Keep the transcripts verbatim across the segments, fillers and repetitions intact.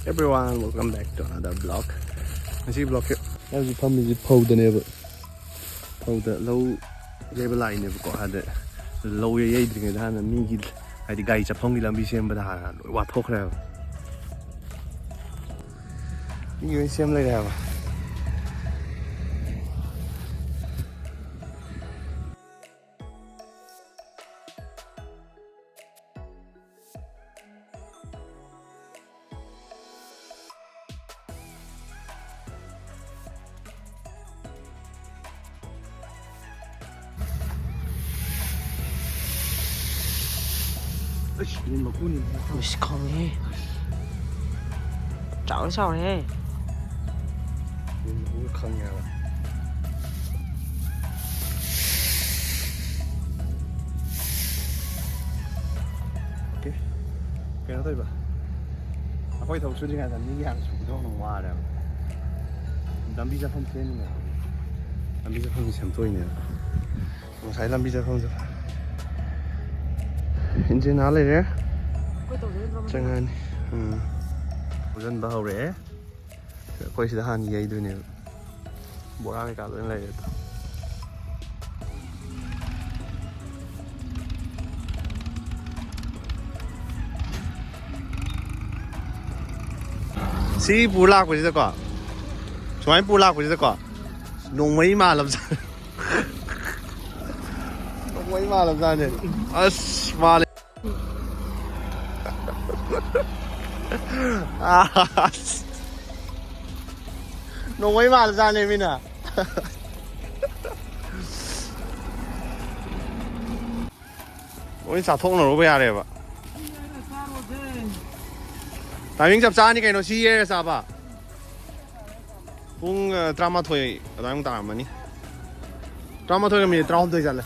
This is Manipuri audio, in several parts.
Everyone, welcome back to another vlog. ꯉꯁꯤ vlogꯁꯦ, ꯑꯩ ꯍꯧꯖꯤꯛ ꯐꯝꯃꯤꯁꯦ ꯐꯧꯗꯅꯦꯕ꯫ ꯐꯧꯗ ꯂꯧ ꯌꯩꯕ ꯂꯥꯛꯏꯅꯦꯕꯀꯣ꯫ ꯍꯥꯏꯗꯤ ꯂꯧ ꯌꯩ-, ꯌꯩꯗ꯭ꯔꯤꯉꯩꯗ ꯍꯥꯟꯅ ꯃꯤꯒꯤ, ꯍꯥꯏꯗꯤ ꯒꯥꯔꯤ ꯆꯠꯐꯝꯒꯤ ꯂꯝꯕꯤ ꯁꯦꯝꯕꯗ ꯍꯥꯟꯅ ꯂꯣꯏ ꯋꯥꯊꯣꯛꯈ꯭ꯔꯦꯕ꯫ ꯃꯤ ꯂꯣꯏ ꯁꯦꯝ ꯂꯩꯔꯦ ꯍꯥꯏꯕ꯫ ꯑꯁ, ꯌꯦꯟ ꯃꯀꯨꯅꯤ꯫ ꯏꯁ, ꯈꯪꯉꯦꯍꯦ꯫ ꯆꯥꯎꯗꯤ ꯆꯥꯎꯔꯦꯍꯦ꯫ ꯌꯦꯟ ꯃꯀꯨ ꯈꯪꯉꯦꯕ꯫ ꯑꯣꯀꯦ꯫ ꯀꯩꯅꯣ ꯇꯧꯔꯤꯕ? ꯑꯩꯈꯣꯏ ꯊꯕꯛ ꯁꯨꯗ꯭ꯔꯤꯉꯩꯗ ꯃꯤꯒꯤ ꯍꯥꯟꯅ ꯁꯨꯕꯗꯣ ꯍꯦꯟꯅ ꯋꯥꯔꯦꯕ꯫ ꯂꯝꯕꯤ ꯆꯠꯐꯝ ꯁꯦꯝꯃꯤꯅꯦ꯫ ꯂꯝꯕꯤ ꯆꯠꯐꯝꯁꯦ ꯁꯦꯝꯗꯣꯛꯏꯅꯦ꯫ ꯉꯁꯥꯏ ꯂꯝꯕꯤ ꯆꯠꯐꯝꯁꯦ ꯏꯟꯖꯤꯟ ꯑꯥ ꯂꯩꯔꯦ꯫ ꯑꯩꯈꯣꯏ ꯇꯧꯖꯔꯣꯏꯗ꯭ꯔꯣ ꯃꯗꯨꯅ? ꯆꯪꯉꯛꯑꯅꯤ꯫ ꯎꯝ꯫ ꯄꯨꯁꯟꯕ ꯍꯧꯔꯛꯑꯦ꯫ ꯑꯩꯈꯣꯏ ꯁꯤꯗ ꯍꯥꯟꯅ ꯌꯩꯗꯣꯏꯅꯦꯕ꯫ ꯕꯣꯔꯥ ꯀꯩꯀꯥ ꯂꯣꯏ ꯂꯩꯔꯦ ꯑꯗꯣ꯫ ꯁꯤ ꯄꯨꯔ ꯂꯥꯛꯄꯁꯤꯗꯀꯣ, ꯁꯨꯃꯥꯏꯅ ꯄꯨꯔ ꯂꯥꯛꯄꯁꯤꯗꯀꯣ, ꯅꯣꯡꯃꯩ ꯃꯥꯜꯂꯕꯖꯥꯠꯅꯤ꯫ ꯅꯣꯡꯃꯩ ꯃꯥꯜꯂꯕꯖꯥꯠꯅꯦ꯫ ꯑꯁ, ꯃꯥꯜꯂꯦ꯫ ꯑꯁ꯫ ꯅꯣꯡꯃꯩ ꯃꯥꯜꯂꯖꯥꯠꯅꯦ ꯃꯤꯅ꯫ ꯂꯣꯏ ꯆꯥꯊꯣꯛꯅꯔꯨꯕ ꯌꯥꯔꯦꯕ꯫ ꯇꯥꯏꯃꯤꯡ ꯆꯞ ꯆꯥꯅꯤ ꯀꯩꯅꯣ ꯁꯤ ꯌꯩꯔ ꯆꯥꯕ꯫ ꯄꯨꯡ, ꯑ, ꯇꯔꯥꯃꯥꯊꯣꯏ ꯑꯗꯨꯋꯥꯏꯃꯨꯛ ꯇꯥꯔꯝꯃꯅꯤ꯫ ꯇꯔꯥꯃꯥꯊꯣꯏꯒ ꯃꯤꯅꯤꯠ ꯇꯔꯥꯍꯨꯝꯗꯣꯏ ꯆꯠꯂꯦ꯫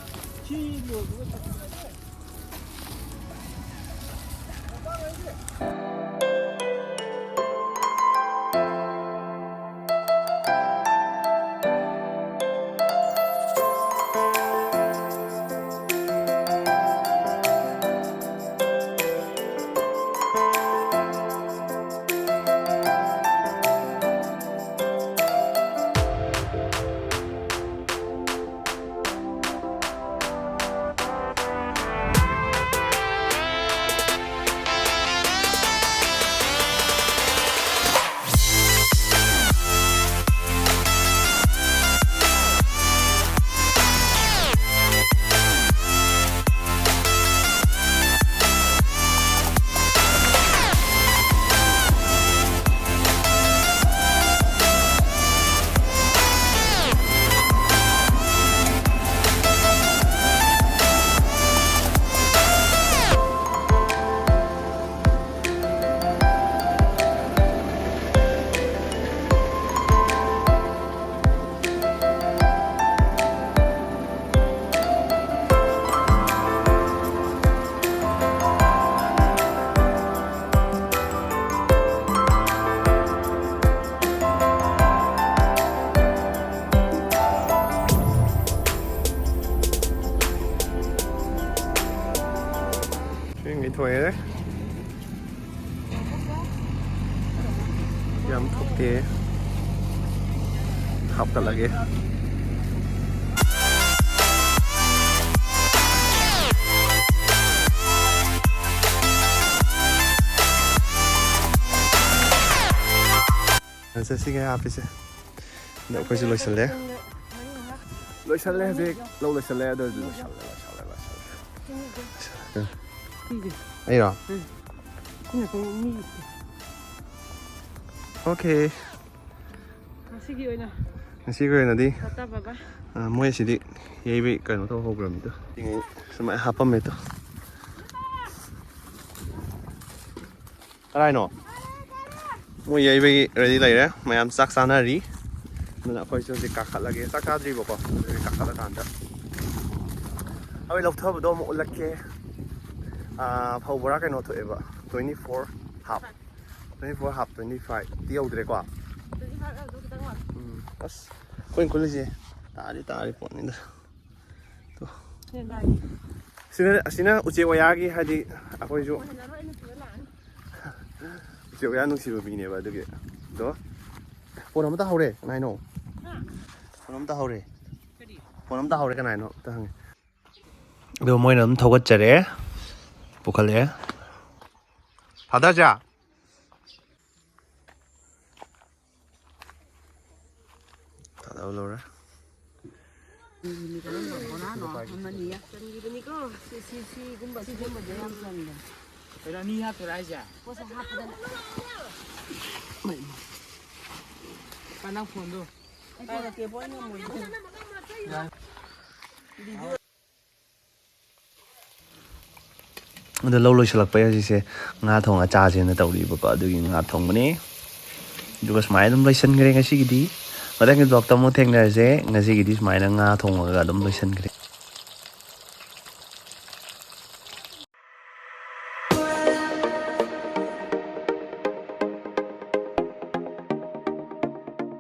ꯌꯥꯝ ꯊꯣꯛꯇꯦ꯫ ꯍꯥꯞꯀꯠꯂꯒꯦ꯫ ꯆꯠꯁꯤꯒꯦ ꯍꯥꯞꯄꯤꯁꯦ꯫ ꯑꯗꯣ ꯑꯩꯈꯣꯏꯁꯨ ꯂꯣꯏꯁꯤꯜꯂꯦ꯫ ꯂꯣꯏꯁꯤꯜꯂꯦ ꯍꯧꯖꯤꯛ꯫ ꯂꯧ ꯂꯣꯏꯁꯤꯜꯂꯦ꯫ ꯑꯗꯨ ꯑꯣꯏꯔꯁꯨ ꯂꯣꯏꯁꯤꯜꯂꯦ, ꯂꯣꯏꯁꯤꯜꯂꯦ, ꯂꯣꯏꯁꯤꯜꯂꯦ꯫ ꯑꯩꯔꯣ? ꯎꯝ꯫ ꯑꯣꯀꯦ꯫ ꯉꯁꯤꯒꯤ ꯑꯣꯏꯅ ꯉꯁꯤꯒꯤ ꯑꯣꯏꯅꯗꯤ, ꯇꯥꯇꯥ ꯕꯥꯏ ꯕꯥꯏ꯫ ꯑ, ꯃꯣꯏ ꯑꯁꯤꯗꯤ ꯌꯩꯕꯩ ꯀꯩꯅꯣ ꯇꯧꯍꯧꯈ꯭ꯔꯕꯅꯤꯗ꯫ ꯁꯨꯃꯥꯏꯅ ꯍꯥꯞꯄꯝꯃꯦ ꯇꯣ꯫ ꯀꯔꯥꯏꯅꯣ? ꯃꯣꯏ ꯌꯩꯕꯒꯤ ꯔꯦꯗꯤ ꯂꯩꯔꯦ꯫ ꯃꯌꯥꯝ ꯆꯥꯛ ꯆꯥꯅꯔꯤ꯫ ꯑꯗꯨꯅ ꯑꯩꯈꯣꯏꯁꯨ ꯍꯧꯖꯤꯛ ꯀꯥꯈꯠꯂꯒꯦ꯫ ꯆꯥꯛ ꯆꯥꯗ꯭ꯔꯤꯕꯀꯣ꯫ ꯑꯗꯨꯒꯤ ꯀꯥꯈꯠꯂꯀꯥꯟꯗ ꯑꯩꯈꯣꯏ ꯂꯧꯊꯕꯗꯣ ꯑꯃꯨꯛ ꯎꯠꯂꯛꯀꯦ꯫ ꯑ, ꯐꯧ ꯕꯣꯔꯥ ꯀꯩꯅꯣ ꯊꯣꯛꯑꯦꯕ, twenty four half꯫ Twenty four half, twenty five ꯇꯤ ꯌꯧꯗ꯭ꯔꯦꯀꯣ꯫ ꯎꯝ, ꯑꯁ, ꯑꯩꯈꯣꯏꯅ ꯈꯨꯜꯂꯤꯁꯦ ꯇꯥꯔꯤ ꯇꯥꯔꯤ ꯄꯣꯠꯅꯤꯗ꯫ ꯇꯣ꯫ ꯁꯤꯅ, ꯑꯁꯤꯅ ꯎꯆꯦꯛ ꯋꯥꯌꯥꯒꯤ, ꯍꯥꯏꯗꯤ ꯑꯩꯈꯣꯏꯁꯨ ꯎꯆꯦꯛ ꯋꯥꯌꯥ ꯅꯨꯡꯁꯤꯕ ꯃꯤꯅꯦꯕ꯫ ꯑꯗꯨꯒꯤ꯫ ꯑꯗꯣ ꯐꯣꯟ ꯑꯃ ꯇꯥꯍꯧꯔꯦ꯫ ꯀꯅꯥꯏꯅꯣ? ꯐꯣꯟ ꯑꯃ ꯇꯥꯍꯧꯔꯦ꯫ ꯐꯣꯟ ꯑꯃ ꯇꯥꯍꯧꯔꯦ꯫ ꯀꯅꯥꯏꯅꯣ ꯑꯝꯇ ꯍꯪꯉꯦ꯫ ꯑꯗꯣ ꯃꯣꯏꯅ ꯑꯗꯨꯝ ꯊꯧꯒꯠꯆꯔꯦ, ꯄꯨꯈꯠꯂꯛꯑꯦ꯫ ꯊꯥꯗꯔꯁꯦ꯫ ꯊꯥꯗꯕ ꯂꯣꯏꯔꯦ꯫ ꯆꯟꯈꯤꯕꯅꯤꯀꯣ꯫ ꯁꯤ, ꯁꯤ, ꯁꯤꯒꯨꯝꯕ, ꯁꯤꯒꯨꯝꯕꯁꯦ ꯌꯥꯝ ꯆꯟꯕꯅꯦ꯫ ꯀꯩꯅꯣ, ꯑꯅꯤ ꯍꯥꯞꯇꯣꯏꯔꯥ ꯍꯥꯏꯁꯦ? ꯄꯣꯠꯁꯦ ꯍꯥꯞꯄꯗ ꯀꯥ ꯅꯪ ꯐꯣꯟꯗꯣ꯫ ꯑꯩ ꯄꯣꯔꯛꯀꯦ, ꯄꯣꯔꯛ ꯉꯝꯃꯣꯏ꯫ ꯑꯗꯣ ꯂꯧ ꯂꯣꯏꯁꯤꯜꯂꯛꯄꯩ ꯍꯧꯖꯤꯛꯁꯦ ꯉꯥ ꯊꯣꯡꯉ ꯆꯥꯁꯦꯅ ꯇꯧꯔꯤꯕꯀꯣ, ꯑꯗꯨꯒꯤ ꯉꯥ ꯊꯣꯡꯕꯅꯤ꯫ ꯑꯗꯨꯒ ꯁꯨꯃꯥꯏꯅ ꯑꯗꯨꯝ ꯂꯣꯏꯁꯤꯟꯈ꯭ꯔꯦ ꯉꯁꯤꯒꯤꯗꯤ꯫ ꯃꯊꯪꯒꯤ vlogꯇ ꯑꯃꯨꯛ ꯊꯦꯡꯅꯔꯁꯦ꯫ ꯉꯁꯤꯒꯤꯗꯤ ꯁꯨꯃꯥꯏꯅ ꯉꯥ ꯊꯣꯡꯉꯒ ꯑꯗꯨꯝ ꯂꯣꯏꯁꯤꯟꯈ꯭ꯔꯦ꯫